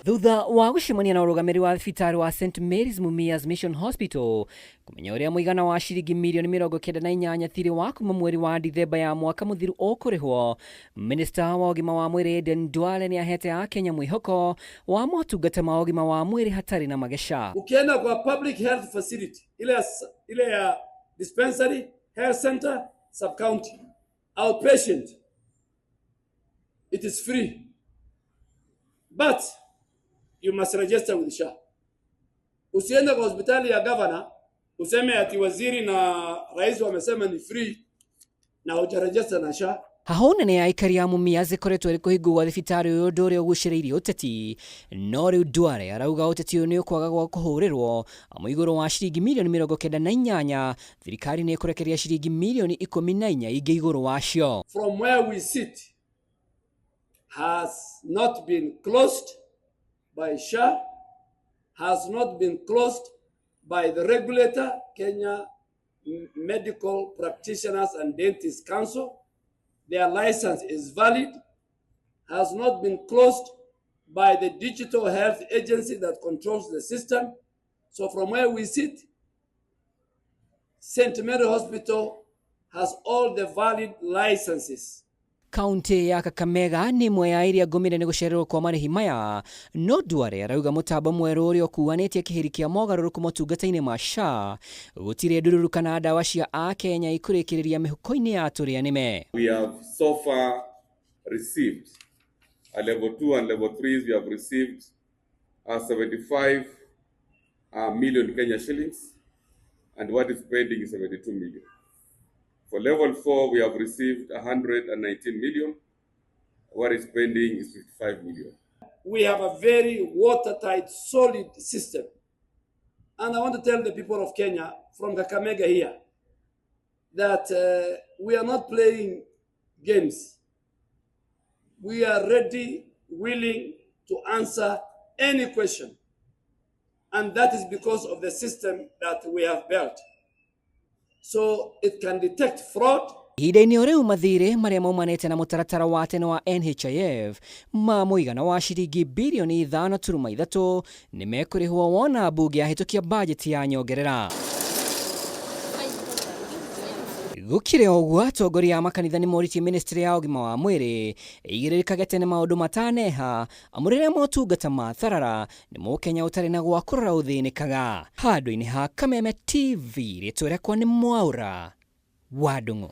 Thutha wa gũcemania na ũrũgamĩrĩri wa thibitarĩ wa St Mary's Mumias Mission Hospital kũmenya ũrĩa mũigana wa ciringi mirioni 98 thirĩ wa kuma mweri wa Dithemba ya mwaka mũthiru ũkũrĩhwo, Minista wa ũgima wa mwĩrĩ Aden Duale nĩ ahete Akenya mwĩhoko wa motungata ma ũgima wa mwĩrĩ hatarĩ na mageca. Ukienda kwa public health facility ile ya dispensary, health center, sub county, outpatient, it is free, but you must register with SHA. Usiende kwa hospitali ya governor useme ati waziri na rais wamesema ni free na hujaregister na SHA. Hahũ nene ya aikari a Mumias ĩkoretwo ĩrĩ kũhingwo gwa thibitarĩ ũyũ ũndũ ũrĩa ũgucĩrĩirie ũteti, no rĩu Duale arauga ũteti ũyũ nĩ ũkwaga gwa kũhũrĩrwo amu igũrũ wa ciringi mirioni 98 thirikari nĩ ĩkũrekereria ciringi mirioni 14 ingĩ igũrũ wacio. From where we sit has not been closed by SHA, has not been closed by the regulator, Kenya Medical Practitioners and Dentists Council. Their license is valid, has not been closed by the Digital Health Agency that controls the system. So from where we sit, St. Mary Hospital has all the valid licenses. Kaunti ya Kakamega nĩ ĩmwe ya iria ngũmĩre nĩ gũcererwo kwa marĩhi maya, no Duale arauga mũtambo mwerũ ũrĩa ũkuanĩtie kĩhĩri kĩa mogarũrũku motungata-inĩ ma SHA gũtirĩ ndururu kana ndawa cia Akenya ikũrĩkĩrĩria mĩhuko-inĩ ya tũrĩa nĩme. We have so far received at level 2 and level 3, we have received 75 million Kenya shillings, and what is pending is 72 million. For level 4, we have received 119 million. What is pending is 55 million. We have a very watertight, solid system. And I want to tell the people of Kenya from Kakamega here that we are not playing games. We are ready, willing to answer any question. And that is because of the system that we have built. So it can detect fraud. Ihinda-inĩ o rĩu mathirĩ marĩa maumanĩte na mũtaratara wa tene wa NHIF ma mũigana wa ciringi birioni 5.3 nĩ mekũrĩhwo wona mbunge yahĩtũkia bajeti ya nyongerera. Gũkĩrĩ o ũguo, atongoria a makanitha nĩ moritie ministry ya ũgima wa mwĩrĩ ĩigĩrĩrĩkage tene maũndũ mataneha, amu rĩrĩa motungata matharara nĩ mũkenya ũtarĩ na gwa kũrora ũthĩnĩkaga. Handũ-inĩ ha Kameme TV, rĩtwa rĩakwa nĩ Mwaũra wa Ndung'u.